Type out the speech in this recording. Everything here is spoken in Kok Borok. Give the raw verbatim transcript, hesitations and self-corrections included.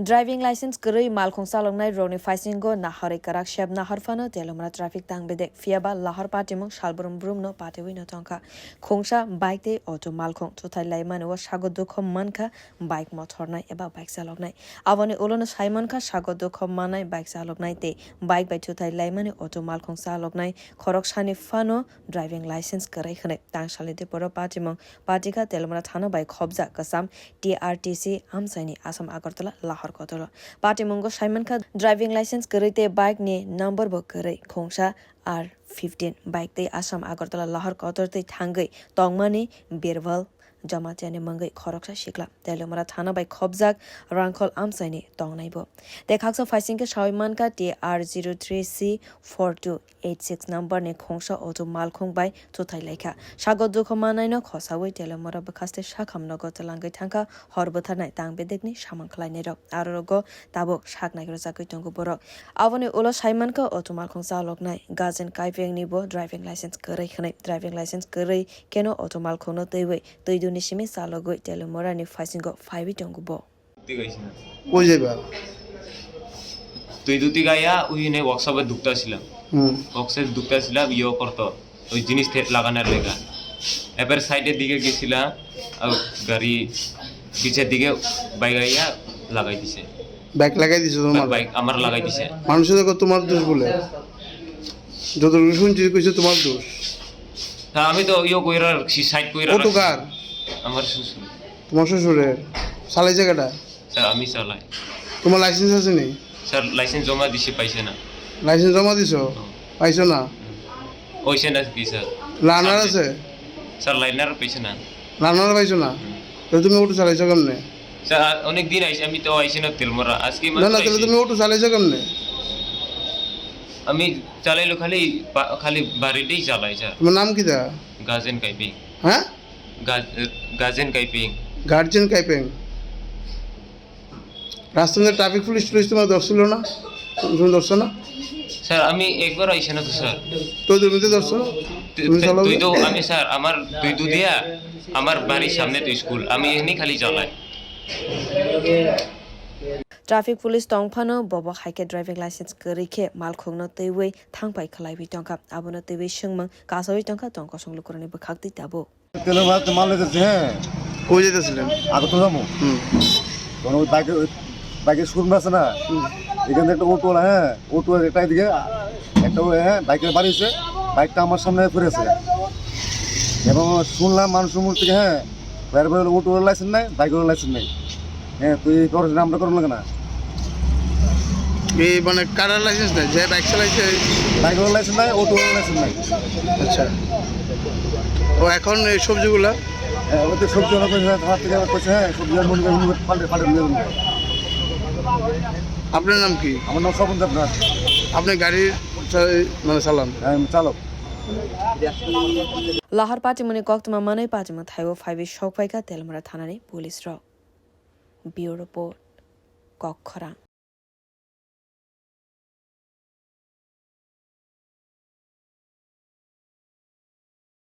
Driving license kwrwi malkhung chaloknai rokni phaisingo naharwi kwrak sep nahar phano Teliamura traffic tang bedek. Phiyaba Lahar patimung salbrum brumno patiwi no tongkha. Khungsa bike tei auto malkhung chuthai laimani o sago dukho mankha bike mothornai eba bike chaloknai. Aboni ulono saimankha sago dukho mannai bike chaloknai tei bike bai chuthai laimani auto malkhung chaloknai khoroksani phano driving license kwrwi hwnwi tangsalni diporo patimung patikha Teliamura thana bai khobjak kwcham T R T C amchaini Assam Agartala Lahar Kotor o. Patimungo saimankha driving license kwrwi tei bike ni number bo kwrwi khungsa R fifteen bike tei Assam Agartala Lahar Kotor tei thangwi tongmani Birbal Jamatiani mungwi khoroksa sikla Teliamura thana bai khobjak Rangkhol amchaini tongnai bo. Tei khaksa phaisingkhe sawi mankha T R zero three C four two eight six number ni khungsa auto malkhung bai chuthai laikha. Sago dukho mannaino khosawi Teliamura bwkhaste sakham nogo twlangwi thangkha hor bwtharnai tang bedekni samung khlainairok. Aro rogo tabuk sak naigrojagwi tongo borok. Aboni ulo saimankha auto malkhung chaloknai Gajen Kaipengni bo driving license kwrwi hwnwi. Driving license kwrwi keno auto malkhungno twiwi twiduni simi chalogwi Teliamurani phaisingo phaiwi tongo bo. Koi jaiba? Twi duti gaya, ui ne workshop e dukta silam. Hmm. Workshop dukta silam, yo korto. Ui jinis the laganar lega. Ebar side e dige gesila, au gari piche dige bai gaya lagai dise. Bike lagai dise tomar? Bike amar lagai dise. মানুষে দেখো তোমার দোষ বলে। যতটুকু শুনছি কইছে তোমার দোষ। তা আমি তো ইয়ে কইরা রাখছি, সাইড কইরা রাখছি। অটো কার? আমার শ্বশুর। তোমার শ্বশুরের? চালাইছে কেটা? স্যার, আমি চালাই। তোমার লাইসেন্স আছে নি? স্যার, লাইসেন্স জমা দিছি, পাইছে না। লাইসেন্স জমা দিছো? হুম। পাইছো না? হুম। ওইছে না কি স্যার? লার্নার আছে? আছে? স্যার, লার্নার পাইছে না। লার্নার পাইছো না? হুম। তো তুমি অটো চালাইছো কেমনে? স্যার, আর অনেক দিন আইছি, আমি তো আইছি না তেলমরা। আজকে না, মাত্র না, তাহলে আইছি। তুমি অটো চালাইছো কেমনে? আমি চালাইলো খালি বা-, খালি বাড়িতেই চালাই স্যার। তোমার নাম কিতা? গাজেন কাইপিং। হ্যাঁ? গা-, গাজেন কাইপিং। গার্জেন কাইপেং। রাস্তার মধ্যে ট্রাফিক পুলিশ টুলিশ তোমার ধরছিল না? তুমি ধরছো না? স্যার, আমি একবার আইসি না তো স্যার। তো তুমি তো ধরছো না? তুই, তুমি তুই, চালাও তুই না? তো, আমি স্যার, আমার তুই দুধিয়া, আমার বাড়ির সামনে তো স্কুল, আমি এখানেই খালি চালাই। Traffic police tongphano bobo hai khe driving license kwrwi khe malkhungno twiwi thangpai khlaiwi tongkha. Abono twiwi swngmung kasawi tongkha tongkosong lukurokni bwkhak twi tabuk. তেল মারতে মারলে যাচ্ছে, হ্যাঁ। কই যেতেছিলেন? আগে তো যাবো। হুম। তখন ওই বাইকে, ওই বাইকের শোরুম আছে না? হুম। এখান থেকে একটা অটো, হ্যাঁ, অটো একটা এদিকে, একটা ওই, হ্যাঁ, বাইকের বাড়ি হচ্ছে, বাইকটা আমার সামনে পড়ে আছে। এবং শুনলাম মানুষের মুখ থেকে, হ্যাঁ, বাইরে বাইরে অটোর লাইসেন্স নাই, বাইকের লাইসেন্স নাই। হ্যাঁ, তুই এই খরচ আমরা করবো না কেন? এই মানে কারার লাইসেন্স নাই, যে বাইক চালাইছে? বাইকের লাইসেন্স নাই, অটোর লাইসেন্স নাই। আচ্ছা। ও এখন এই সবজিগুলা? হ্যাঁ, ওই তো সবজি ওরা কইছে, থানা থেকে আবার কইছে, হ্যাঁ, সবজি আর মনে করেন পাল্টে, পাল্টে নিয়ে যাবেন। আপনার নাম কি? আমার নাম স্বপন দেবনাথ। আপনি গাড়ি চালাই-, মানে চালান? হ্যাঁ, আমি চালক। Lahar patimungni koktwma manwi patimung thaibo phaiwi sokphaikha Teliamura thanani police rok. Bureau report, Kokkhorang.